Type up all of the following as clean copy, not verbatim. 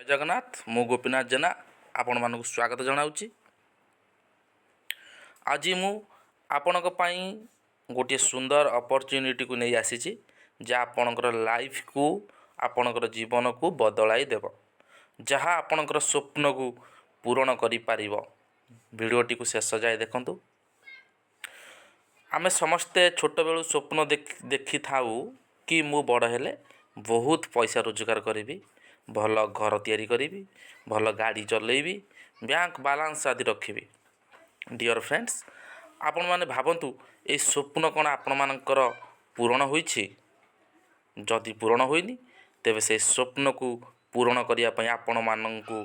ଜୟ ଜଗନ୍ନାଥ। ମୁଁ ଗୋପୀନାଥ ଜେନା ଆପଣମାନଙ୍କୁ ସ୍ୱାଗତ ଜଣାଉଛି। ଆଜି ମୁଁ ଆପଣଙ୍କ ପାଇଁ ଗୋଟିଏ ସୁନ୍ଦର ଅପରଚ୍ୟୁନିଟିକୁ ନେଇ ଆସିଛି, ଯାହା ଆପଣଙ୍କର ଲାଇଫକୁ, ଆପଣଙ୍କର ଜୀବନକୁ ବଦଳାଇ ଦେବ, ଯାହା ଆପଣଙ୍କର ସ୍ୱପ୍ନକୁ ପୂରଣ କରିପାରିବ। ଭିଡ଼ିଓଟିକୁ ଶେଷ ଯାଏ ଦେଖନ୍ତୁ। ଆମେ ସମସ୍ତେ ଛୋଟବେଳୁ ସ୍ୱପ୍ନ ଦେଖିଥାଉ କି ମୁଁ ବଡ଼ ହେଲେ ବହୁତ ପଇସା ରୋଜଗାର କରିବି, ଭଲ ଘର ତିଆରି କରିବି, ଭଲ ଗାଡ଼ି ଚଲେଇବି, ବ୍ୟାଙ୍କ ବାଲାନ୍ସ ଆଦି ରଖିବି। ଡିଅର୍ ଫ୍ରେଣ୍ଡସ୍, ଆପଣମାନେ ଭାବନ୍ତୁ, ଏଇ ସ୍ୱପ୍ନ କ'ଣ ଆପଣମାନଙ୍କର ପୂରଣ ହୋଇଛି? ଯଦି ପୂରଣ ହୋଇନି, ତେବେ ସେ ସ୍ୱପ୍ନକୁ ପୂରଣ କରିବା ପାଇଁ ଆପଣମାନଙ୍କୁ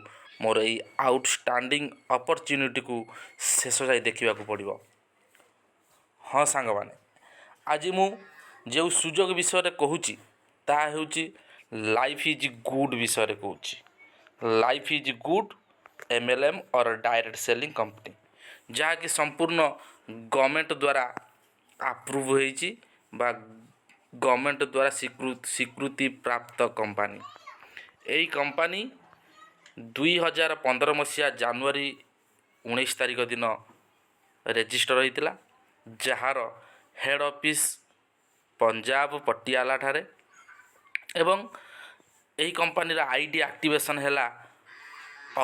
ମୋର ଏଇ ଆଉଟଷ୍ଟାଣ୍ଡିଂ ଅପରଚ୍ୟୁନିଟିକୁ ଶେଷ ଯାଇ ଦେଖିବାକୁ ପଡ଼ିବ। ହଁ ସାଙ୍ଗମାନେ, ଆଜି ମୁଁ ଯେଉଁ ସୁଯୋଗ ବିଷୟରେ କହୁଛି, ତାହା ହେଉଛି ଲାଇଫ୍ is good ବିଷୟରେ କହୁଛି। Life is good MLM or direct selling company, ଯାହାକି ସମ୍ପୂର୍ଣ୍ଣ ଗଭର୍ଣ୍ଣମେଣ୍ଟ ଦ୍ୱାରା ଆପ୍ରୁଭ୍ ହୋଇଛି ବା ଗଭର୍ଣ୍ଣମେଣ୍ଟ ଦ୍ୱାରା ସ୍ୱୀକୃତି ପ୍ରାପ୍ତ କମ୍ପାନୀ। ଏହି କମ୍ପାନୀ 2015 ମସିହା ଜାନୁଆରୀ 19 ତାରିଖ ଦିନ ରେଜିଷ୍ଟର ହୋଇଥିଲା, ଯାହାର ହେଡ଼୍ ଅଫିସ୍ ପଞ୍ଜାବ ପଟିଆଲାଠାରେ ଏବଂ ଏହି କମ୍ପାନୀର ଆଇଡ଼ି ଆକ୍ଟିଭେସନ୍ ହେଲା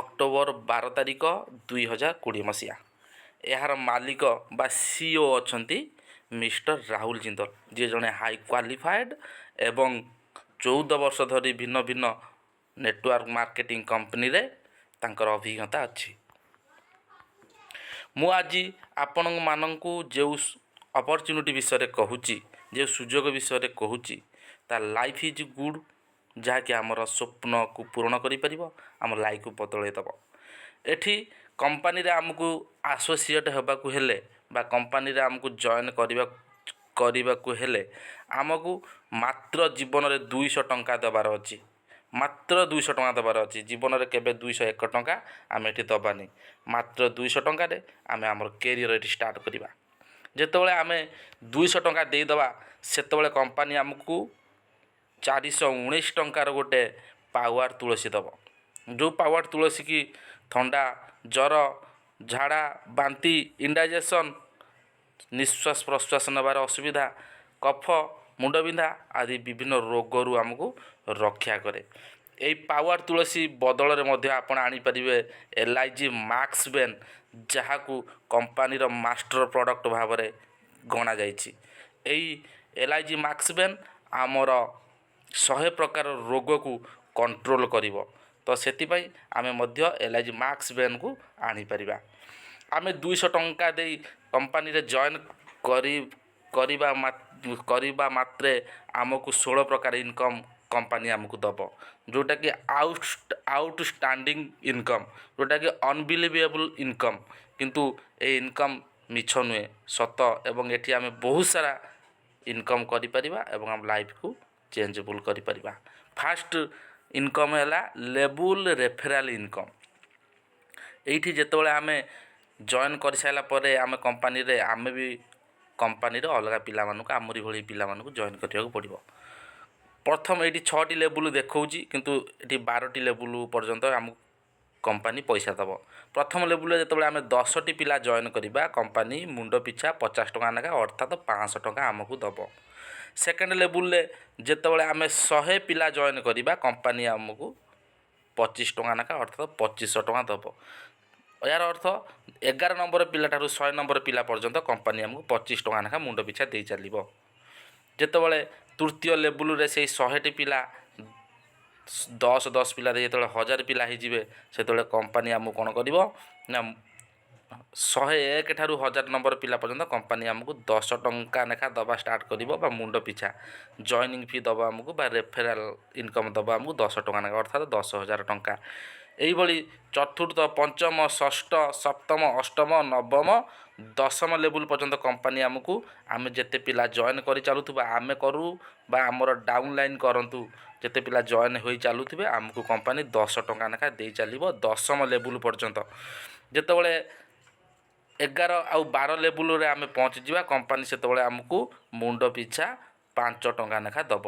ଅକ୍ଟୋବର 12 ତାରିଖ, 2020 ମସିହା। ଏହାର ମାଲିକ ବା ସିଇଓ ଅଛନ୍ତି ମିଷ୍ଟର ରାହୁଲ ଜିନ୍ଦଲ, ଯିଏ ଜଣେ ହାଇ କ୍ୱାଲିଫାଏଡ଼୍ ଏବଂ 14 ବର୍ଷ ଧରି ଭିନ୍ନ ଭିନ୍ନ ନେଟୱାର୍କ ମାର୍କେଟିଂ କମ୍ପାନୀରେ ତାଙ୍କର ଅଭିଜ୍ଞତା ଅଛି। ମୁଁ ଆଜି ଆପଣମାନଙ୍କୁ ଯେଉଁ ଅପରଚ୍ୟୁନିଟି ବିଷୟରେ କହୁଛି, ଯେଉଁ ସୁଯୋଗ ବିଷୟରେ କହୁଛି, ତା ଲାଇଫ୍ is good, ଯାହାକି ଆମର ସ୍ୱପ୍ନକୁ ପୂରଣ କରିପାରିବ, ଆମ ଲାଇଫକୁ ବଦଳାଇ ଦେବ। ଏଠି କମ୍ପାନୀରେ ଆମକୁ ଆସୋସିଏଟ୍ ହେବାକୁ ହେଲେ ବା କମ୍ପାନୀରେ ଆମକୁ ଜଏନ୍ କରିବାକୁ ହେଲେ ଆମକୁ ମାତ୍ର ଜୀବନରେ 200 ଟଙ୍କା ଦେବାର ଅଛି। ମାତ୍ର 200 ଟଙ୍କା ଦେବାର ଅଛି। ଜୀବନରେ କେବେ 201 ଟଙ୍କା ଆମେ ଏଠି ଦେବାନି। ମାତ୍ର 200 ଟଙ୍କାରେ ଆମେ ଆମର କ୍ୟାରିୟର ଏଠି ଷ୍ଟାର୍ଟ କରିବା। ଯେତେବେଳେ ଆମେ 200 ଟଙ୍କା ଦେଇଦେବା, ସେତେବେଳେ କମ୍ପାନୀ ଆମକୁ 419 ଟଙ୍କାର ଗୋଟେ ପାୱାର ତୁଳସୀ ଦେବ, ଯେଉଁ ପାୱାର ତୁଳସୀ କି ଥଣ୍ଡା, ଜ୍ୱର, ଝାଡ଼ା, ବାନ୍ତି, ଇନଡାଇଜେସନ୍, ନିଶ୍ୱାସ ପ୍ରଶ୍ୱାସ ନେବାର ଅସୁବିଧା, କଫ, ମୁଣ୍ଡବିନ୍ଧା ଆଦି ବିଭିନ୍ନ ରୋଗରୁ ଆମକୁ ରକ୍ଷା କରେ। ଏହି ପାୱାର ତୁଳସୀ ବଦଳରେ ମଧ୍ୟ ଆପଣ ଆଣିପାରିବେ ଏଲ୍ଆଇଜି ମାକ୍ସ ବେନ୍, ଯାହାକୁ କମ୍ପାନୀର ମାଷ୍ଟର ପ୍ରଡ଼କ୍ଟ ଭାବରେ ଗଣାଯାଇଛି। ଏହି ଏଲ୍ଆଇଜି ମାକ୍ସ ବେନ୍ ଆମର 100 ପ୍ରକାର ରୋଗକୁ କଣ୍ଟ୍ରୋଲ କରିବ। ତ ସେଥିପାଇଁ ଆମେ ମଧ୍ୟ ଏଲ୍ଆଇଜି ମାକ୍ସ ବେନ୍କୁ ଆଣିପାରିବା। ଆମେ 200 ଟଙ୍କା ଦେଇ କମ୍ପାନୀରେ ଜଏନ୍ କରି କରିବା କରିବା ମାତ୍ରେ ଆମକୁ 16 ପ୍ରକାର ଇନକମ୍ କମ୍ପାନୀ ଆମକୁ ଦେବ, ଯେଉଁଟାକି ଆଉଟଷ୍ଟାଣ୍ଡିଂ ଇନକମ୍, ଯେଉଁଟାକି ଅନବିଲିଭେବୁଲ୍ ଇନକମ୍। କିନ୍ତୁ ଏଇ ଇନକମ୍ ମିଛ ନୁହେଁ, ସତ ଏବଂ ଏଠି ଆମେ ବହୁତ ସାରା ଇନକମ୍ କରିପାରିବା ଏବଂ ଆମ ଲାଇଫକୁ ଚେଞ୍ଜେବୁଲ୍ କରିପାରିବା। ଫାଷ୍ଟ ଇନକମ୍ ହେଲା ଲେବୁଲ୍ ରେଫେରାଲ୍ ଇନକମ୍। ଏଇଠି ଯେତେବେଳେ ଆମେ ଜଏନ୍ କରିସାରିଲା ପରେ ଆମେ କମ୍ପାନୀରେ, ଆମେ ବି କମ୍ପାନୀର ଅଲଗା ପିଲାମାନଙ୍କୁ, ଆମରି ଭଳି ପିଲାମାନଙ୍କୁ ଜଏନ୍ କରିବାକୁ ପଡ଼ିବ। ପ୍ରଥମ ଏଇଠି ଛଅଟି ଲେବୁଲ୍ ଦେଖାଉଛି, କିନ୍ତୁ ଏଠି 12ଟି ଲେବୁଲ୍ ପର୍ଯ୍ୟନ୍ତ ଆମକୁ କମ୍ପାନୀ ପଇସା ଦେବ। ପ୍ରଥମ ଲେବୁଲ୍ରେ ଯେତେବେଳେ ଆମେ 10ଟି ପିଲା ଜଏନ୍ କରିବା, କମ୍ପାନୀ ମୁଣ୍ଡ ପିଛା 50 ଟଙ୍କା ଲେଖା, ଅର୍ଥାତ୍ 500 ଟଙ୍କା ଆମକୁ ଦେବ। ସେକେଣ୍ଡ ଲେବୁଲ୍ରେ ଯେତେବେଳେ ଆମେ 100 ପିଲା ଜଏନ୍ କରିବା, କମ୍ପାନୀ ଆମକୁ 25 ଟଙ୍କା ଲେଖା, ଅର୍ଥାତ୍ 2500 ଟଙ୍କା ଦେବ। ଏହାର ଅର୍ଥ 11 ନମ୍ବର ପିଲାଠାରୁ 100 ନମ୍ବର ପିଲା ପର୍ଯ୍ୟନ୍ତ କମ୍ପାନୀ ଆମକୁ 25 ଟଙ୍କା ଲେଖା ମୁଣ୍ଡ ପିଛା ଦେଇ ଚାଲିବ। ଯେତେବେଳେ ତୃତୀୟ ଲେବୁଲ୍ରେ ସେଇ 100ଟି ପିଲା, 10 10 ପିଲା ଦେଇ ଯେତେବେଳେ 1000 ପିଲା ହେଇଯିବେ, ସେତେବେଳେ କମ୍ପାନୀ ଆମକୁ କ'ଣ କରିବ ନା 101 ଠାରୁ 1000 ନମ୍ବର ପିଲା ପର୍ଯ୍ୟନ୍ତ କମ୍ପାନୀ ଆମକୁ 10 ଟଙ୍କା ଲେଖା ଦେବା ଷ୍ଟାର୍ଟ କରିବ ବା ମୁଣ୍ଡ ପିଛା ଜଏନିଂ ଫି ଦେବ ଆମକୁ ବା ରେଫେରାଲ୍ ଇନକମ୍ ଦେବ ଆମକୁ 10 ଟଙ୍କା ଲେଖା, ଅର୍ଥାତ୍ 10,000 ଟଙ୍କା। ଏଇଭଳି ଚତୁର୍ଥ, ପଞ୍ଚମ, ଷଷ୍ଠ, ସପ୍ତମ, ଅଷ୍ଟମ, ନବମ, ଦଶମ ଲେବୁଲ୍ ପର୍ଯ୍ୟନ୍ତ କମ୍ପାନୀ ଆମକୁ, ଆମେ ଯେତେ ପିଲା ଜଏନ୍ କରି ଚାଲୁଥିବା, ଆମେ କରୁ ବା ଆମର ଡାଉନ୍ ଲାଇନ୍ କରନ୍ତୁ, ଯେତେ ପିଲା ଜଏନ୍ ହୋଇ ଚାଲୁଥିବେ, ଆମକୁ କମ୍ପାନୀ 10 ଟଙ୍କା ଲେଖା ଦେଇ ଚାଲିବ ଦଶମ ଲେବୁଲ୍ ପର୍ଯ୍ୟନ୍ତ। ଯେତେବେଳେ 11 ଆଉ 12 ଲେବୁଲ୍ରେ ଆମେ ପହଞ୍ଚିଯିବା, କମ୍ପାନୀ ସେତେବେଳେ ଆମକୁ ମୁଣ୍ଡ ପିଛା 5 ଟଙ୍କା ଲେଖା ଦେବ।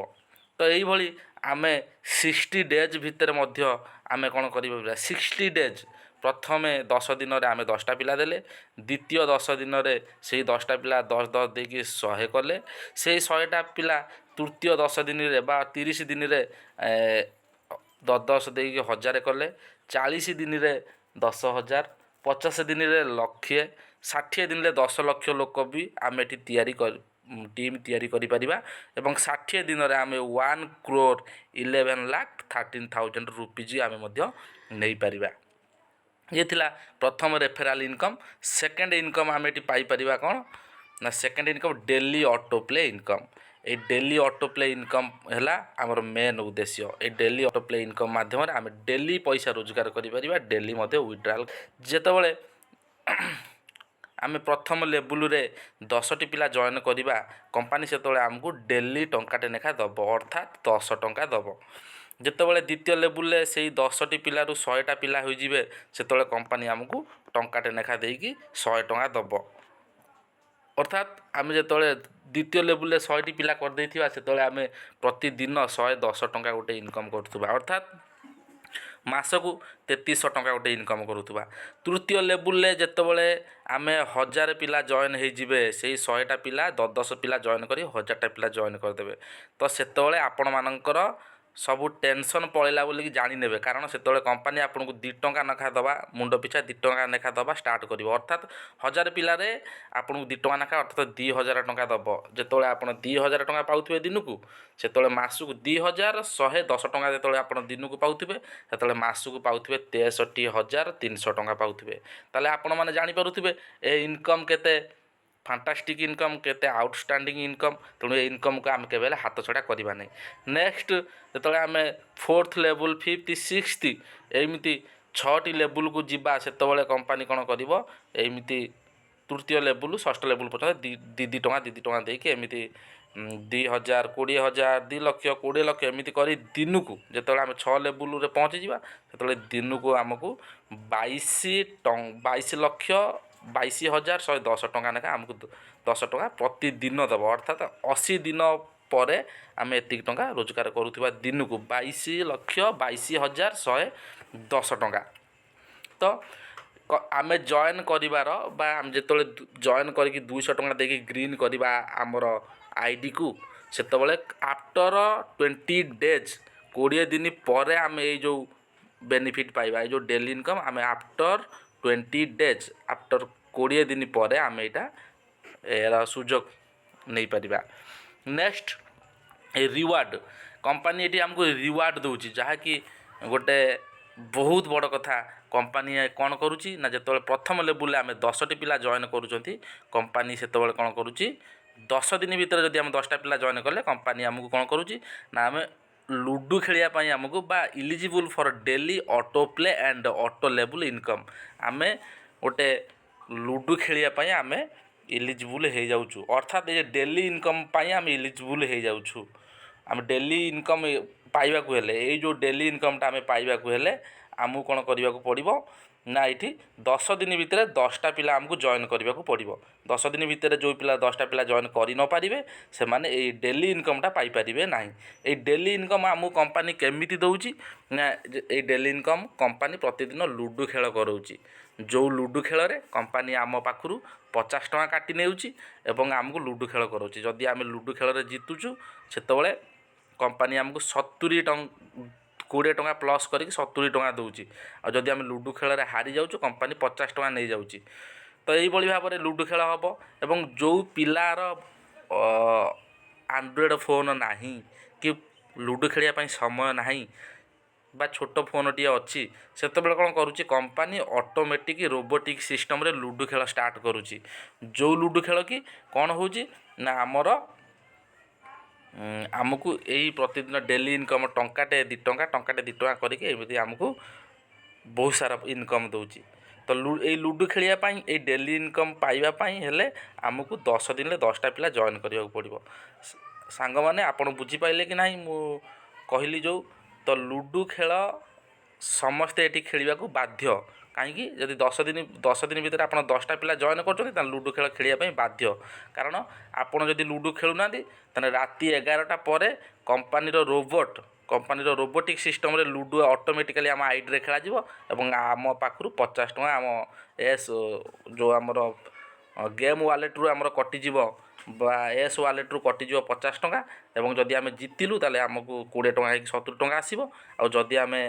ତ ଏଇଭଳି ଆମେ 60 ଡେଜ୍ ଭିତରେ ମଧ୍ୟ ଆମେ କ'ଣ କରିପାରିବା? 60 ଡେଜ୍, ପ୍ରଥମେ 10 ଦିନରେ ଆମେ 10ଟା ପିଲା ଦେଲେ। ଦ୍ୱିତୀୟ 10 ଦିନରେ ସେଇ 10ଟା ପିଲା 10 10 ଦେଇକି 100 କଲେ। ସେଇ 100ଟା ପିଲା ତୃତୀୟ 10 ଦିନରେ ବା 30 ଦିନରେ 10 10 ଦେଇକି 1000 କଲେ। 40 ଦିନରେ 10,000, 50 ଦିନରେ ଲକ୍ଷେ, 60 ଦିନରେ 10 ଲକ୍ଷ ଲୋକ ବି ଆମେ ଏଠି ତିଆରି କରି ଟିମ୍ ତିଆରି କରିପାରିବା। ଏବଂ 60 ଦିନରେ ଆମେ 1 crore 11 lakh 13 thousand rupees ଆମେ ମଧ୍ୟ ନେଇପାରିବା। ଇଏ ଥିଲା ପ୍ରଥମ ରେଫେରାଲ୍ ଇନକମ୍। ସେକେଣ୍ଡ ଇନକମ୍ ଆମେ ଏଠି ପାଇପାରିବା କ'ଣ ନା, second income daily auto play income। ଏଇ ଡେଲି ଅଟୋ ପ୍ଲେ ଇନକମ୍ ହେଲା ଆମର ମେନ୍ ଉଦ୍ଦେଶ୍ୟ। ଏଇ ଡେଲି ଅଟୋ ପ୍ଲେ ଇନକମ୍ ମାଧ୍ୟମରେ ଆମେ ଡେଲି ପଇସା ରୋଜଗାର କରିପାରିବା, ଡେଲି ମଧ୍ୟ ୱିଡ୍ରାଲ୍। ଯେତେବେଳେ ଆମେ ପ୍ରଥମ ଲେବୁଲରେ 10ଟି ପିଲା ଜଏନ୍ କରିବା, କମ୍ପାନୀ ସେତେବେଳେ ଆମକୁ ଡେଲି ଟଙ୍କାଟେ ଲେଖା ଦେବ, ଅର୍ଥାତ୍ 10 ଟଙ୍କା ଦେବ। ଯେତେବେଳେ ଦ୍ୱିତୀୟ ଲେବୁଲରେ ସେଇ 10ଟି ପିଲାରୁ 100ଟା ପିଲା ହୋଇଯିବେ, ସେତେବେଳେ କମ୍ପାନୀ ଆମକୁ ଟଙ୍କାଟେ ଲେଖା ଦେଇକି 100 ଟଙ୍କା ଦେବ। ଅର୍ଥାତ୍ ଆମେ ଯେତେବେଳେ ଦ୍ୱିତୀୟ ଲେବୁଲରେ 100ଟି ପିଲା କରିଦେଇଥିବା, ସେତେବେଳେ ଆମେ ପ୍ରତିଦିନ 110 ଟଙ୍କା ଗୋଟେ ଇନକମ୍ କରୁଥିବା, ଅର୍ଥାତ୍ ମାସକୁ 3300 ଟଙ୍କା ଗୋଟେ ଇନକମ୍ କରୁଥିବା। ତୃତୀୟ ଲେବୁଲରେ ଯେତେବେଳେ ଆମେ 1000 ପିଲା ଜଏନ୍ ହେଇଯିବେ, ସେଇ 100ଟା ପିଲା 10 10 ପିଲା ଜଏନ୍ କରି 1000ଟା ପିଲା ଜଏନ୍ କରିଦେବେ, ତ ସେତେବେଳେ ଆପଣମାନଙ୍କର ସବୁ ଟେନସନ୍ ପଳେଇଲା ବୋଲିକି ଜାଣିନେବେ। କାରଣ ସେତେବେଳେ କମ୍ପାନୀ ଆପଣଙ୍କୁ 2 ଟଙ୍କା ଲେଖା ଦେବା, ମୁଣ୍ଡ ପିଛା 2 ଟଙ୍କା ଲେଖା ଦେବା ଷ୍ଟାର୍ଟ କରିବ। ଅର୍ଥାତ୍ 1000 ପିଲାରେ ଆପଣଙ୍କୁ 2 ଟଙ୍କା ଲେଖା, ଅର୍ଥାତ୍ 2000 ଟଙ୍କା ଦେବ। ଯେତେବେଳେ ଆପଣ 2000 ଟଙ୍କା ପାଉଥିବେ ଦିନକୁ, ସେତେବେଳେ ମାସକୁ 2110 ଟଙ୍କା ଯେତେବେଳେ ଆପଣ ଦିନକୁ ପାଉଥିବେ, ସେତେବେଳେ ମାସକୁ ପାଉଥିବେ 63,300 ଟଙ୍କା ପାଉଥିବେ। ତାହେଲେ ଆପଣମାନେ ଜାଣିପାରୁଥିବେ ଏ ଇନକମ୍ କେତେ ଫାଣ୍ଟାଷ୍ଟିକ୍ ଇନକମ୍, କେତେ ଆଉଟଷ୍ଟାଣ୍ଡିଂ ଇନକମ୍। ତେଣୁ ଏ ଇନକମ୍କୁ ଆମେ କେବେ ହେଲେ ହାତ ଛଡ଼ା କରିବା ନାହିଁ। ନେକ୍ସଟ ଯେତେବେଳେ ଆମେ ଫୋର୍ଥ ଲେବୁଲ୍, ଫିଫ୍ଥ, ସିକ୍ସଥ, ଏମିତି ଛଅଟି ଲେବୁଲ୍କୁ ଯିବା, ସେତେବେଳେ କମ୍ପାନୀ କ'ଣ କରିବ? ଏମିତି ତୃତୀୟ ଲେବୁଲ୍, ଷଷ୍ଠ ଲେବୁଲ୍ ପର୍ଯ୍ୟନ୍ତ ଦୁଇ ଦୁଇ ଟଙ୍କା, ଦୁଇ ଦୁଇ ଟଙ୍କା ଦେଇକି ଏମିତି 2000, 20,000, 2 ଲକ୍ଷ, 20 ଲକ୍ଷ, ଏମିତି କରି ଦିନକୁ ଯେତେବେଳେ ଆମେ ଛଅ ଲେବୁଲ୍ରେ ପହଞ୍ଚିଯିବା, ସେତେବେଳେ ଦିନକୁ ଆମକୁ 22 ଲକ୍ଷ 22,110 ଟଙ୍କା ଲେଖା ଆମକୁ 10 ଟଙ୍କା ପ୍ରତିଦିନ ଦେବ। ଅର୍ଥାତ୍ 80 ଦିନ ପରେ ଆମେ ଏତିକି ଟଙ୍କା ରୋଜଗାର କରୁଥିବା, ଦିନକୁ 22,22,110 ଟଙ୍କା। ତ ଆମେ ଜଏନ୍ କରିବାର ବା ଆମେ ଯେତେବେଳେ ଜଏନ୍ କରିକି 200 ଟଙ୍କା ଦେଇକି ଗ୍ରୀନ୍ କରିବା ଆମର ଆଇଡ଼ିକୁ, ସେତେବେଳେ ଆଫ୍ଟର 20 ଡେଜ୍, 20 ଦିନ ପରେ ଆମେ ଏଇ ଯେଉଁ ବେନିଫିଟ୍ ପାଇବା, ଏଇ ଯେଉଁ ଡେଲି ଇନକମ୍, ଆମେ ଆଫ୍ଟର 20 ଡେଜ୍, ଆଫ୍ଟର 20 ଦିନ ପରେ ଆମେ ଏଇଟା ଏହାର ସୁଯୋଗ ନେଇପାରିବା। ନେକ୍ସଟ ଏ ରିୱାର୍ଡ଼। କମ୍ପାନୀ ଏଠି ଆମକୁ ରିୱାର୍ଡ଼ ଦେଉଛି, ଯାହାକି ଗୋଟେ ବହୁତ ବଡ଼ କଥା। କମ୍ପାନୀ କ'ଣ କରୁଛି ନା, ଯେତେବେଳେ ପ୍ରଥମ ଲେବୁଲରେ ଆମେ 10ଟି ପିଲା ଜଏନ୍ କରୁଛନ୍ତି, କମ୍ପାନୀ ସେତେବେଳେ କ'ଣ କରୁଛି? 10 ଦିନ ଭିତରେ ଯଦି ଆମେ 10ଟା ପିଲା ଜଏନ୍ କଲେ, କମ୍ପାନୀ ଆମକୁ କ'ଣ କରୁଛି ନା, ଆମେ ଲୁଡ଼ୁ ଖେଳିବା ପାଇଁ ଆମକୁ ବା eligible for daily auto play and auto level income, ଆମେ ଗୋଟେ ଲୁଡ଼ୁ ଖେଳିବା ପାଇଁ ଆମେ ଇଲିଜିବୁଲ୍ ହେଇଯାଉଛୁ। ଅର୍ଥାତ୍ ଏ ଡେଲି ଇନକମ୍ ପାଇଁ ଆମେ ଇଲିଜିବୁଲ୍ ହେଇଯାଉଛୁ। ଆମେ ଡେଲି ଇନକମ୍ ପାଇବାକୁ ହେଲେ, ଏଇ ଯେଉଁ ଡେଲି ଇନକମ୍ଟା ଆମେ ପାଇବାକୁ ହେଲେ ଆମକୁ କ'ଣ କରିବାକୁ ପଡ଼ିବ ନା, ଏଇଠି 10 ଦିନ ଭିତରେ 10ଟା ପିଲା ଆମକୁ ଜଏନ୍ କରିବାକୁ ପଡ଼ିବ। 10 ଦିନ ଭିତରେ ଯେଉଁ ପିଲା 10ଟା ପିଲା ଜଏନ୍ କରି ନପାରିବେ, ସେମାନେ ଏଇ ଡେଲି ଇନକମ୍ଟା ପାଇପାରିବେ ନାହିଁ। ଏଇ ଡେଲି ଇନକମ୍ ଆମକୁ କମ୍ପାନୀ କେମିତି ଦେଉଛି ନା, ଏଇ ଡେଲି ଇନକମ୍ କମ୍ପାନୀ ପ୍ରତିଦିନ ଲୁଡ଼ୁ ଖେଳ କରାଉଛି, ଯେଉଁ ଲୁଡ଼ୁ ଖେଳରେ କମ୍ପାନୀ ଆମ ପାଖରୁ 50 ଟଙ୍କା କାଟି ନେଉଛି ଏବଂ ଆମକୁ ଲୁଡ଼ୁ ଖେଳ କରାଉଛି। ଯଦି ଆମେ ଲୁଡ଼ୁ ଖେଳରେ ଜିତୁଛୁ, ସେତେବେଳେ କମ୍ପାନୀ ଆମକୁ 70 ଟଙ୍କା, 20 ଟଙ୍କା ପ୍ଲସ୍ କରିକି 70 ଟଙ୍କା ଦେଉଛି। ଆଉ ଯଦି ଆମେ ଲୁଡ଼ୁ ଖେଳରେ ହାରି ଯାଉଛୁ, କମ୍ପାନୀ 50 ଟଙ୍କା ନେଇଯାଉଛି। ତ ଏଇଭଳି ଭାବରେ ଲୁଡ଼ୁ ଖେଳ ହେବ। ଏବଂ ଯେଉଁ ପିଲାର ଆଣ୍ଡ୍ରଏଡ଼୍ ଫୋନ୍ ନାହିଁ କି ଲୁଡ଼ୁ ଖେଳିବା ପାଇଁ ସମୟ ନାହିଁ ବା ଛୋଟ ଫୋନ୍ଟିଏ ଅଛି, ସେତେବେଳେ କ'ଣ କରୁଛି କମ୍ପାନୀ? ଅଟୋମେଟିକ୍ ରୋବୋଟିକ୍ ସିଷ୍ଟମ୍ରେ ଲୁଡ଼ୁ ଖେଳ ଷ୍ଟାର୍ଟ କରୁଛି। ଯେଉଁ ଲୁଡ଼ୁ ଖେଳ କି କ'ଣ ହେଉଛି ନା, ଆମର ଆମକୁ ଏଇ ପ୍ରତିଦିନ ଡେଲି ଇନକମ୍ ଟଙ୍କାଟେ 2 ଟଙ୍କା, ଟଙ୍କାଟେ 2 ଟଙ୍କା କରିକି ଏମିତି ଆମକୁ ବହୁତ ସାରା ଇନକମ୍ ଦେଉଛି। ତ ଏଇ ଲୁଡ଼ୁ ଖେଳିବା ପାଇଁ, ଏଇ ଡେଲି ଇନକମ୍ ପାଇବା ପାଇଁ ହେଲେ ଆମକୁ 10 ଦିନରେ 10ଟା ପିଲା ଜଏନ୍ କରିବାକୁ ପଡ଼ିବ। ସାଙ୍ଗମାନେ, ଆପଣ ବୁଝିପାରିଲେ କି ନାହିଁ ମୁଁ କହିଲି ଯେଉଁ? ତ ଲୁଡ଼ୁ ଖେଳ ସମସ୍ତେ ଏଠି ଖେଳିବାକୁ ବାଧ୍ୟ। କାହିଁକି? ଯଦି 10 ଦିନ ଭିତରେ ଆପଣ 10ଟା ପିଲା ଜଏନ୍ କରୁଛନ୍ତି, ତାହେଲେ ଲୁଡ଼ୁ ଖେଳ ଖେଳିବା ପାଇଁ ବାଧ୍ୟ। କାରଣ ଆପଣ ଯଦି ଲୁଡ଼ୁ ଖେଳୁନାହାନ୍ତି, ତାହେଲେ ରାତି 11ଟା ପରେ କମ୍ପାନୀର ରୋବୋଟ୍ କମ୍ପାନୀର ରୋବୋଟିକ୍ ସିଷ୍ଟମ୍ରେ ଲୁଡ଼ୁ ଅଟୋମେଟିକାଲି ଆମ ଆଇଡ଼ିରେ ଖେଳାଯିବ ଏବଂ ଆମ ପାଖରୁ 50 ଟଙ୍କା ଆମ ଏସ୍ ଯେଉଁ ଆମର ଗେମ୍ ୱାଲେଟ୍ରୁ ଆମର କଟିଯିବ ବା ଏସ୍ ୱାଲେଟ୍ରୁ କଟିଯିବ 50 ଟଙ୍କା। ଏବଂ ଯଦି ଆମେ ଜିତିଲୁ, ତାହେଲେ ଆମକୁ 20 ଟଙ୍କା ହେଇକି 70 ଟଙ୍କା ଆସିବ। ଆଉ ଯଦି ଆମେ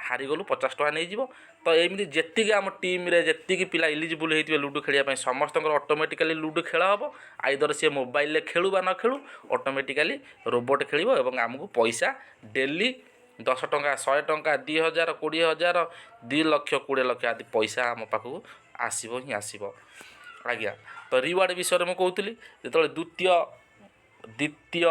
ହାରିଗଲୁ, 50 ଟଙ୍କା ନେଇଯିବ। ତ ଏମିତି ଯେତିକି ଆମ ଟିମ୍ରେ ଯେତିକି ପିଲା ଇଲିଜିବୁଲ୍ ହେଇଥିବେ ଲୁଡ଼ୁ ଖେଳିବା ପାଇଁ, ସମସ୍ତଙ୍କର ଅଟୋମେଟିକାଲି ଲୁଡ଼ୁ ଖେଳ ହେବ। ଆଇଦର ସିଏ ମୋବାଇଲରେ ଖେଳୁ ବା ନ ଖେଳୁ, ଅଟୋମେଟିକାଲି ରୋବୋଟ୍ ଖେଳିବ ଏବଂ ଆମକୁ ପଇସା ଡେଲି 10 ଟଙ୍କା, 100 ଟଙ୍କା, 2000, 20,000, 2 ଲକ୍ଷ, 20 ଲକ୍ଷ ଆଦି ପଇସା ଆମ ପାଖକୁ ଆସିବ ହିଁ ଆସିବ ଆଜ୍ଞା। ତ ରିୱାର୍ଡ଼ ବିଷୟରେ ମୁଁ କହୁଥିଲି। ଯେତେବେଳେ ଦ୍ୱିତୀୟ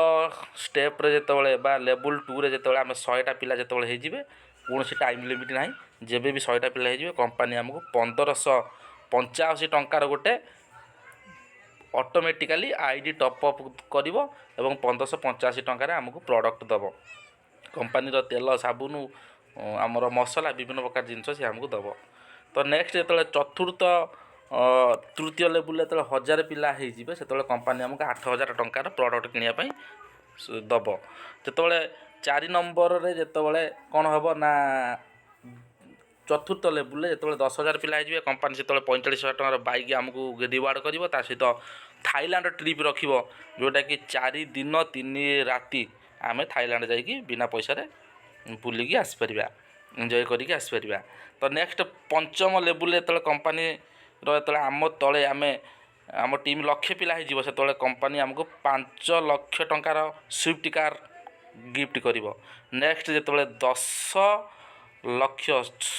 ଷ୍ଟେପ୍ରେ ଯେତେବେଳେ ବା ଲେବୁଲ୍ ଟୁରେ ଯେତେବେଳେ ଆମେ 100ଟା ପିଲା ଯେତେବେଳେ ହେଇଯିବେ, କୌଣସି ଟାଇମ୍ ଲିମିଟ୍ ନାହିଁ, ଯେବେ ବି 100ଟା ପିଲା ହେଇଯିବେ, କମ୍ପାନୀ ଆମକୁ 1585 ଟଙ୍କାର ଗୋଟେ ଅଟୋମେଟିକାଲି ଆଇଡ଼ି ଟପ୍ ଅପ୍ କରିବ ଏବଂ 1585 ଟଙ୍କାରେ ଆମକୁ ପ୍ରଡ଼କ୍ଟ ଦେବ। କମ୍ପାନୀର ତେଲ, ସାବୁନ, ଆମର ମସଲା, ବିଭିନ୍ନ ପ୍ରକାର ଜିନିଷ ସେ ଆମକୁ ଦେବ। ତ ନେକ୍ସଟ ଯେତେବେଳେ ଚତୁର୍ଥ ତୃତୀୟ ଲେବୁଲ୍ରେ ଯେତେବେଳେ 1000 ପିଲା ହେଇଯିବେ, ସେତେବେଳେ କମ୍ପାନୀ ଆମକୁ 8000 ଟଙ୍କାର ପ୍ରଡ଼କ୍ଟ କିଣିବା ପାଇଁ ଦେବ। ଯେତେବେଳେ 4 ନମ୍ବରରେ ଯେତେବେଳେ କ'ଣ ହେବ ନା, ଚତୁର୍ଥ ଲେବୁଲ୍ରେ ଯେତେବେଳେ 10,000 ପିଲା ହେଇଯିବେ, କମ୍ପାନୀ ସେତେବେଳେ 45,000 ଟଙ୍କାର ବାଇକ୍ ଆମକୁ ରିୱାର୍ଡ଼ କରିବ। ତା ସହିତ ଥାଇଲାଣ୍ଡ ଟ୍ରିପ୍ ରଖିବ, ଯେଉଁଟାକି 4 ଦିନ 3 ରାତି ଆମେ ଥାଇଲାଣ୍ଡ ଯାଇକି ବିନା ପଇସାରେ ବୁଲିକି ଆସିପାରିବା, ଏନ୍ଜୟ କରିକି ଆସିପାରିବା। ତ ନେକ୍ସଟ ପଞ୍ଚମ ଲେବୁଲ୍ରେ ଯେତେବେଳେ କମ୍ପାନୀର ଯେତେବେଳେ ଆମ ତଳେ ଆମେ ଆମ ଟିମ୍ ଲକ୍ଷେ ପିଲା ହେଇଯିବ, ସେତେବେଳେ କମ୍ପାନୀ ଆମକୁ 5 ଲକ୍ଷ ଟଙ୍କାର ସୁଇଫ୍ଟ କାର୍ ଗିଫ୍ଟ କରିବ। ନେକ୍ସଟ ଯେତେବେଳେ 10 ଲକ୍ଷ,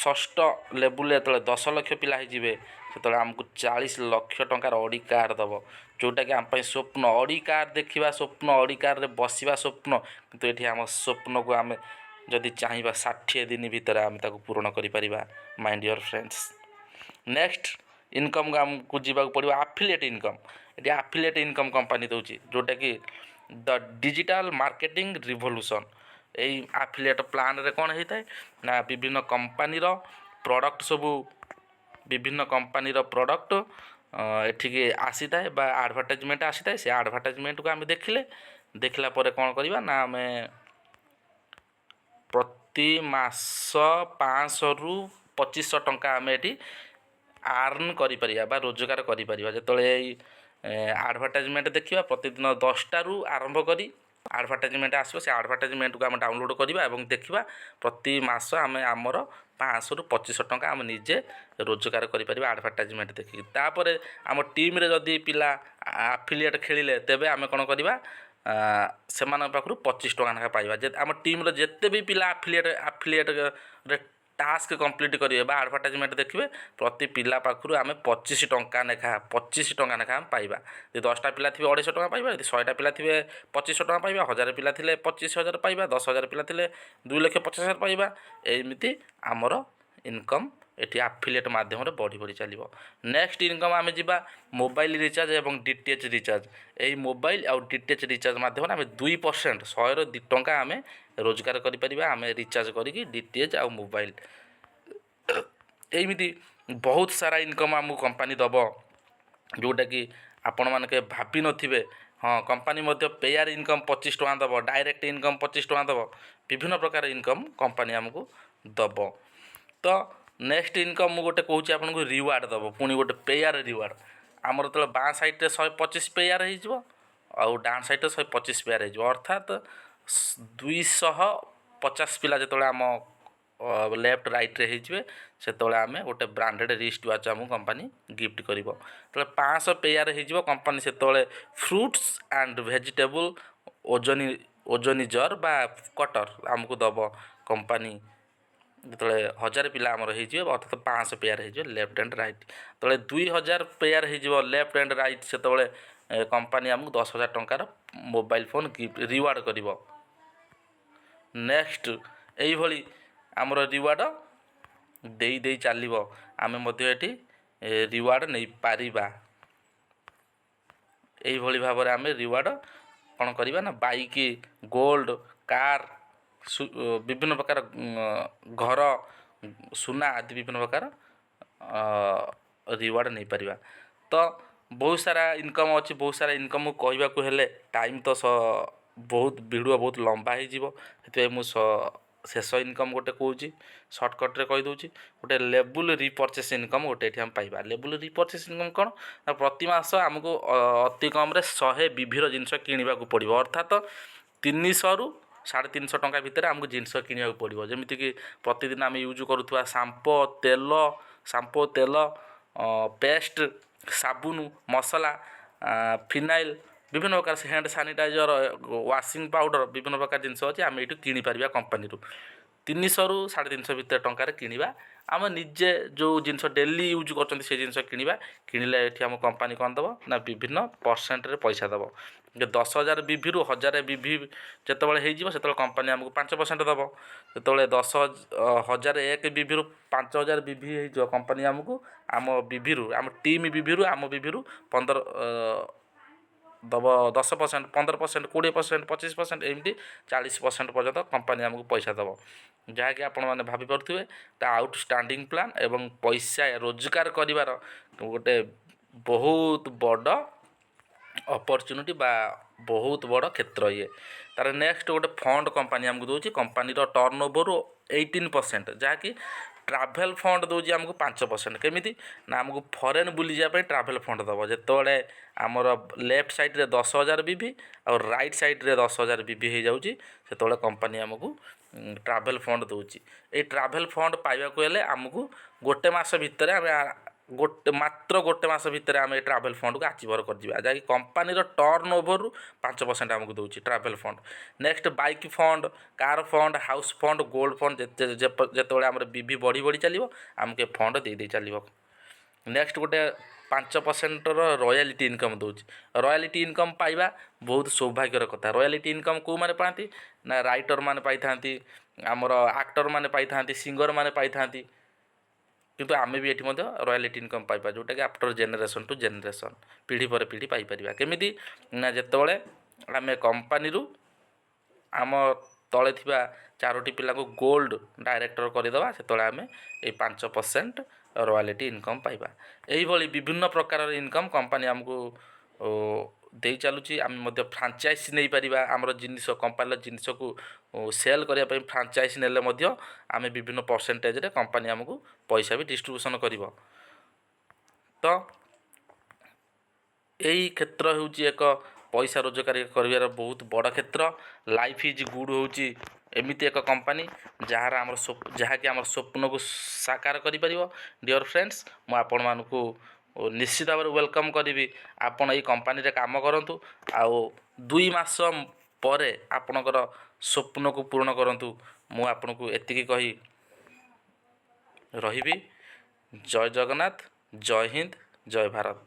ଷଷ୍ଠ ଲେବୁଲ୍ରେ ଯେତେବେଳେ 10 ଲକ୍ଷ ପିଲା ହେଇଯିବେ, ସେତେବେଳେ ଆମକୁ 40 ଲକ୍ଷ ଟଙ୍କାର ଅଡ଼ି କାର୍ ଦେବ, ଯେଉଁଟାକି ଆମ ପାଇଁ ସ୍ୱପ୍ନ। ଅଡ଼ି କାର୍ ଦେଖିବା ସ୍ୱପ୍ନ, ଅଡ଼ି କାର୍ରେ ବସିବା ସ୍ୱପ୍ନ। କିନ୍ତୁ ଏଠି ଆମ ସ୍ୱପ୍ନକୁ ଆମେ ଯଦି ଚାହିଁବା, 60 ଦିନ ଭିତରେ ଆମେ ତାକୁ ପୂରଣ କରିପାରିବା, ମାଇ ଡିଅର୍ ଫ୍ରେଣ୍ଡସ୍। ନେକ୍ସଟ ଇନକମ୍କୁ ଆମକୁ ଯିବାକୁ ପଡ଼ିବ, ଆଫିଲିଏଟ୍ ଇନକମ୍। ଏଠି ଆଫିଲିଏଟ୍ ଇନକମ୍ କମ୍ପାନୀ ଦେଉଛି, ଯେଉଁଟାକି ଦ ଡିଜିଟାଲ୍ ମାର୍କେଟିଂ ରିଭଲ୍ୟୁସନ୍। ଏଇ ଆଫିଲିଏଟ୍ ପ୍ଲାନ୍ରେ କ'ଣ ହେଇଥାଏ ନା, ବିଭିନ୍ନ କମ୍ପାନୀର ପ୍ରଡ଼କ୍ଟ ସବୁ, ବିଭିନ୍ନ କମ୍ପାନୀର ପ୍ରଡ଼କ୍ଟ ଏଠିକି ଆସିଥାଏ ବା ଆଡ଼ଭର୍ଟାଇଜମେଣ୍ଟ ଆସିଥାଏ। ସେ ଆଡ଼ଭର୍ଟାଇଜମେଣ୍ଟକୁ ଆମେ ଦେଖିଲେ, ଦେଖିଲା ପରେ କ'ଣ କରିବା ନା, ଆମେ ପ୍ରତି ମାସ 500ରୁ 2500 ଟଙ୍କା ଆମେ ଏଠି ଆର୍ନ କରିପାରିବା ବା ରୋଜଗାର କରିପାରିବା। ଯେତେବେଳେ ଏଇ ଆଡ଼ଭର୍ଟାଇଜମେଣ୍ଟ ଦେଖିବା, ପ୍ରତିଦିନ 10ଟାରୁ ଆରମ୍ଭ କରି ଆଡ଼ଭର୍ଟାଇଜମେଣ୍ଟ ଆସିବ। ସେ ଆଡ଼ଭର୍ଟାଇଜମେଣ୍ଟକୁ ଆମେ ଡାଉନଲୋଡ଼୍ କରିବା ଏବଂ ଦେଖିବା। ପ୍ରତି ମାସ ଆମେ ଆମର 500ରୁ 2500 ଟଙ୍କା ଆମେ ନିଜେ ରୋଜଗାର କରିପାରିବା ଆଡ଼ଭର୍ଟାଇଜମେଣ୍ଟ ଦେଖିକି। ତାପରେ ଆମ ଟିମ୍ରେ ଯଦି ପିଲା ଆଫିଲିଏଟ୍ ଖେଳିଲେ, ତେବେ ଆମେ କ'ଣ କରିବା, ସେମାନଙ୍କ ପାଖରୁ 25 ଟଙ୍କା ଲେଖା ପାଇବା। ଯେ ଆମ ଟିମ୍ର ଯେତେ ବି ପିଲା ଆଫିଲିଏଟ୍ରେ ଟାସ୍କ କମ୍ପ୍ଲିଟ୍ କରିବେ ବା ଆଡ଼ଭର୍ଟାଇଜମେଣ୍ଟ ଦେଖିବେ, ପ୍ରତି ପିଲା ପାଖରୁ ଆମେ 25 ଟଙ୍କା ଲେଖା, 25 ଟଙ୍କା ଲେଖା ଆମେ ପାଇବା। ଯଦି 10ଟା ପିଲା ଥିବେ, 250 ଟଙ୍କା ପାଇବା। ଯଦି 100ଟା ପିଲା ଥିବେ, 2500 ଟଙ୍କା ପାଇବା। 1000 ପିଲା ଥିଲେ 25,000 ପାଇବା। 10,000 ପିଲା ଥିଲେ 2,50,000 ପାଇବା। ଏମିତି ଆମର ଇନକମ୍ ଏଠି ଆଫିଲିଏଟ୍ ମାଧ୍ୟମରେ ବଢ଼ି ବଢ଼ି ଚାଲିବ। ନେକ୍ସଟ ଇନକମ୍ ଆମେ ଯିବା, ମୋବାଇଲ ରିଚାର୍ଜ ଏବଂ ଡିଟିଏଚ୍ ରିଚାର୍ଜ। ଏଇ ମୋବାଇଲ ଆଉ ଡିଟିଏଚ୍ ରିଚାର୍ଜ ମାଧ୍ୟମରେ ଆମେ 2%, 100ର 2 ଟଙ୍କା ଆମେ ରୋଜଗାର କରିପାରିବା, ଆମେ ରିଚାର୍ଜ କରିକି ଡିଟିଏଚ୍ ଆଉ ମୋବାଇଲ। ଏମିତି ବହୁତ ସାରା ଇନକମ୍ ଆମକୁ କମ୍ପାନୀ ଦେବ, ଯେଉଁଟାକି ଆପଣମାନେ କେବେ ଭାବିନଥିବେ। ହଁ, କମ୍ପାନୀ ମଧ୍ୟ ପେୟାର ଇନକମ୍ 25 ଟଙ୍କା ଦେବ, ଡାଇରେକ୍ଟ ଇନକମ୍ 25 ଟଙ୍କା ଦେବ, ବିଭିନ୍ନ ପ୍ରକାର ଇନକମ୍ କମ୍ପାନୀ ଆମକୁ ଦେବ। ତ ନେକ୍ସଟ ଇନକମ୍ ମୁଁ ଗୋଟେ କହୁଛି ଆପଣଙ୍କୁ, ରିୱାର୍ଡ଼ ଦେବ ପୁଣି ଗୋଟେ ପେୟାର ରିୱାର୍ଡ଼। ଆମର ଯେତେବେଳେ ବାଁ ସାଇଡ଼୍ରେ 125 ପେୟାର ହେଇଯିବ ଆଉ ଡାହାଣ ସାଇଡ଼୍ରେ 125 ପେୟାର ହେଇଯିବ, ଅର୍ଥାତ୍ 250 ପିଲା ଯେତେବେଳେ ଆମ ଲେଫ୍ଟ ରାଇଟ୍ରେ ହେଇଯିବେ, ସେତେବେଳେ ଆମେ ଗୋଟେ ବ୍ରାଣ୍ଡେଡ଼ ରିଷ୍ଟ ୱାଚ୍ ଆମକୁ କମ୍ପାନୀ ଗିଫ୍ଟ କରିବ। ଯେତେବେଳେ 500 ପେୟାର ହେଇଯିବ, କମ୍ପାନୀ ସେତେବେଳେ ଫ୍ରୁଟ୍ସ ଆଣ୍ଡ ଭେଜିଟେବୁଲ୍ ଓଜନି ଜର୍ ବା କଟର୍ ଆମକୁ ଦେବ କମ୍ପାନୀ। ଯେତେବେଳେ 1000 ପିଲା ଆମର ହେଇଯିବେ, ଅର୍ଥାତ୍ 500 ପେୟାର ହେଇଯିବେ ଲେଫ୍ଟ ଆଣ୍ଡ ରାଇଟ୍। ଯେତେବେଳେ 2000 ପେୟାର ହେଇଯିବ ଲେଫ୍ଟ ଆଣ୍ଡ ରାଇଟ୍, ସେତେବେଳେ କମ୍ପାନୀ ଆମକୁ 10,000 ଟଙ୍କାର ମୋବାଇଲ ଫୋନ୍ ଗିଫ୍ଟ ରିୱାର୍ଡ଼ କରିବ। ନେକ୍ସଟ ଏଇଭଳି ଆମର ରିୱାର୍ଡ଼ ଦେଇ ଦେଇ ଚାଲିବ। ଆମେ ମଧ୍ୟ ଏଠି ରିୱାର୍ଡ଼ ନେଇପାରିବା। ଏଇଭଳି ଭାବରେ ଆମେ ରିୱାର୍ଡ଼ କ'ଣ କରିବା ନା, ବାଇକ୍, ଗୋଲ୍ଡ, କାର୍, ବିଭିନ୍ନ ପ୍ରକାର ଘର, ସୁନା ଆଦି ବିଭିନ୍ନ ପ୍ରକାର ରିୱାର୍ଡ଼ ନେଇପାରିବା। ତ ବହୁତ ସାରା ଇନକମ୍ ଅଛି। ବହୁତ ସାରା ଇନକମ୍ କହିବାକୁ ହେଲେ ଟାଇମ୍ ତ ବହୁତ ଭିଡ଼ିଓ ବହୁତ ଲମ୍ବା ହେଇଯିବ, ସେଥିପାଇଁ ମୁଁ ଶେଷ ଇନକମ୍ ଗୋଟେ କହୁଛି, ସର୍ଟକଟ୍ରେ କହିଦେଉଛି। ଗୋଟେ ଲେବୁଲ୍ ରିପରଚେସ୍ ଇନକମ୍ ଗୋଟେ ଏଠି ଆମେ ପାଇବା। ଲେବୁଲ୍ ରିପରଚେସ୍ ଇନକମ୍ କ'ଣ ନା, ପ୍ରତି ମାସ ଆମକୁ ଅତି କମ୍ରେ 100 ବିଭିର ଜିନିଷ କିଣିବାକୁ ପଡ଼ିବ, ଅର୍ଥାତ 300ରୁ 350 ଟଙ୍କା ଭିତରେ ଆମକୁ ଜିନିଷ କିଣିବାକୁ ପଡ଼ିବ। ଯେମିତିକି ପ୍ରତିଦିନ ଆମେ ୟୁଜ୍ କରୁଥିବା ସାମ୍ପୋ, ତେଲ, ସାମ୍ପୋ, ତେଲ, ପେଷ୍ଟ, ସାବୁନ, ମସଲା, ଫିନାଇଲ୍, ବିଭିନ୍ନ ପ୍ରକାର ହ୍ୟାଣ୍ଡ ସାନିଟାଇଜର, ୱାସିଂ ପାଉଡ଼ର, ବିଭିନ୍ନ ପ୍ରକାର ଜିନିଷ ଅଛି, ଆମେ ଏଇଠୁ କିଣିପାରିବା। କମ୍ପାନୀରୁ 300ରୁ 350 ଭିତରେ ଟଙ୍କାରେ କିଣିବା। ଆମେ ନିଜେ ଯେଉଁ ଜିନିଷ ଡେଲି ୟୁଜ୍ କରୁଛନ୍ତି, ସେ ଜିନିଷ କିଣିବା। କିଣିଲେ ଏଠି ଆମ କମ୍ପାନୀ କ'ଣ ଦେବ ନା, ବିଭିନ୍ନ ପରସେଣ୍ଟରେ ପଇସା ଦେବ। 10,000 ବିଭିରୁ 1,000 ବିଭି ଯେତେବେଳେ ହେଇଯିବ, ସେତେବେଳେ କମ୍ପାନୀ ଆମକୁ 5% ଦେବ। ଯେତେବେଳେ 10,001 ବିଭିରୁ 5,000 ବିଭି ହେଇଯିବ, କମ୍ପାନୀ ଆମକୁ ଆମ ବିଭିରୁ, ଆମ ଟିମ୍ ବିଭିରୁ, ଆମ ବିଭିରୁ 15 ଦେବ, 10%, 15%, 20%, 25%, ଏମିତି 40% ପର୍ଯ୍ୟନ୍ତ କମ୍ପାନୀ ଆମକୁ ପଇସା ଦେବ। ଯାହାକି ଆପଣମାନେ ଭାବିପାରୁଥିବେ, ତା ଆଉଟଷ୍ଟାଣ୍ଡିଂ ପ୍ଲାନ୍ ଏବଂ ପଇସା ରୋଜଗାର କରିବାର ଗୋଟେ ବହୁତ ବଡ଼ ଅପରଚ୍ୟୁନିଟି ବା ବହୁତ ବଡ଼ କ୍ଷେତ୍ର ଇଏ। ତାର ନେକ୍ସଟ ଗୋଟେ ଫଣ୍ଡ କମ୍ପାନୀ ଆମକୁ ଦେଉଛି, କମ୍ପାନୀର ଟର୍ନ ଓଭରରୁ 18%, ଯାହାକି ଟ୍ରାଭେଲ୍ ଫଣ୍ଡ ଦେଉଛି ଆମକୁ 5%। କେମିତି ନା, ଆମକୁ ଫରେନ୍ ବୁଲିଯିବା ପାଇଁ ଟ୍ରାଭେଲ୍ ଫଣ୍ଡ ଦେବ। ଯେତେବେଳେ ଆମର ଲେଫ୍ଟ ସାଇଡ଼୍ରେ 10,000 ବିଭି ଆଉ ରାଇଟ୍ ସାଇଡ଼୍ରେ 10,000 ବିଭି ହେଇଯାଉଛି, ସେତେବେଳେ କମ୍ପାନୀ ଆମକୁ ଟ୍ରାଭେଲ୍ ଫଣ୍ଡ ଦେଉଛି। ଏଇ ଟ୍ରାଭେଲ୍ ଫଣ୍ଡ ପାଇବାକୁ ହେଲେ ଆମକୁ ଗୋଟେ ମାସ ଭିତରେ, ଆମେ ଗୋଟେ ମାତ୍ର ଗୋଟେ ମାସ ଭିତରେ ଆମେ ଏ ଟ୍ରାଭେଲ୍ ଫଣ୍ଡକୁ ଆଚିଭର କରିଯିବା, ଯାହାକି କମ୍ପାନୀର ଟର୍ନ ଓଭରରୁ 5% ଆମକୁ ଦେଉଛି travel fund. Next bike fund, car fund, house fund, gold fund। ଯେତେବେଳେ ଆମର ବିଭି ବଢ଼ି ବଢ଼ି ଚାଲିବ, ଆମକୁ ଏ ଫଣ୍ଡ ଦେଇ ଦେଇ ଚାଲିବ। ନେକ୍ସଟ ଗୋଟେ 5%ର ରୟାଲିଟି ଇନକମ୍ ଦେଉଛି। ରୟାଲିଟି ଇନକମ୍ ପାଇବା ବହୁତ ସୌଭାଗ୍ୟର କଥା। ରୟାଲିଟି ଇନକମ୍ କେଉଁମାନେ ପାଆନ୍ତି ନା, ରାଇଟର ମାନେ ପାଇଥାନ୍ତି, ଆମର ଆକ୍ଟର ମାନେ ପାଇଥାନ୍ତି, ସିଙ୍ଗର ମାନେ ପାଇଥାନ୍ତି। କିନ୍ତୁ ଆମେ ବି ଏଠି ମଧ୍ୟ ରୟାଲିଟି ଇନକମ୍ ପାଇବା, ଯେଉଁଟାକି ଆଫ୍ଟର ଜେନେରେସନ୍ ଟୁ ଜେନେରେସନ୍, ପିଢ଼ି ପରେ ପିଢ଼ି ପାଇପାରିବା। କେମିତି ନା, ଯେତେବେଳେ ଆମେ କମ୍ପାନୀରୁ ଆମ ତଳେ ଥିବା ଚାରୋଟି ପିଲାଙ୍କୁ ଗୋଲ୍ଡ ଡାଇରେକ୍ଟର କରିଦେବା, ସେତେବେଳେ ଆମେ ଏଇ 5% ରୟାଲିଟି ଇନକମ୍ ପାଇବା। ଏଇଭଳି ବିଭିନ୍ନ ପ୍ରକାରର ଇନକମ୍ କମ୍ପାନୀ ଆମକୁ ଦେଇ ଚାଲୁଛି। ଆମେ ମଧ୍ୟ ଫ୍ରାଞ୍ଚାଇଜ୍ ନେଇପାରିବା। ଆମର ଜିନିଷ, କମ୍ପାନୀର ଜିନିଷକୁ ସେଲ୍ କରିବା ପାଇଁ ଫ୍ରାଞ୍ଚାଇଜ୍ ନେଲେ ମଧ୍ୟ ଆମେ ବିଭିନ୍ନ ପରସେଣ୍ଟେଜରେ କମ୍ପାନୀ ଆମକୁ ପଇସା ବି ଡିଷ୍ଟ୍ରିବ୍ୟୁସନ୍ କରିବ। ତ ଏଇ କ୍ଷେତ୍ର ହେଉଛି ଏକ ପଇସା ରୋଜଗାର କରିବାର ବହୁତ ବଡ଼ କ୍ଷେତ୍ର। ଲାଇଫ୍ is good ହେଉଛି ଏମିତି ଏକ କମ୍ପାନୀ ଯାହାର ଆମର ଯାହାକି ଆମର ସ୍ୱପ୍ନକୁ ସାକାର କରିପାରିବ। ଡିଅର୍ ଫ୍ରେଣ୍ଡସ୍, ମୁଁ ଆପଣମାନଙ୍କୁ ନିଶ୍ଚିତ ଭାବରେ welcome କରିବି। ଆପଣ ଏଇ କମ୍ପାନୀରେ କାମ କରନ୍ତୁ ଆଉ 2 ମାସ ପରେ ଆପଣଙ୍କର ସ୍ୱପ୍ନକୁ ପୂରଣ କରନ୍ତୁ। ମୁଁ ଆପଣଙ୍କୁ ଏତିକି କହି ରହିବି। ଜୟ ଜଗନ୍ନାଥ, ଜୟ ହିନ୍ଦ, ଜୟ ଭାରତ।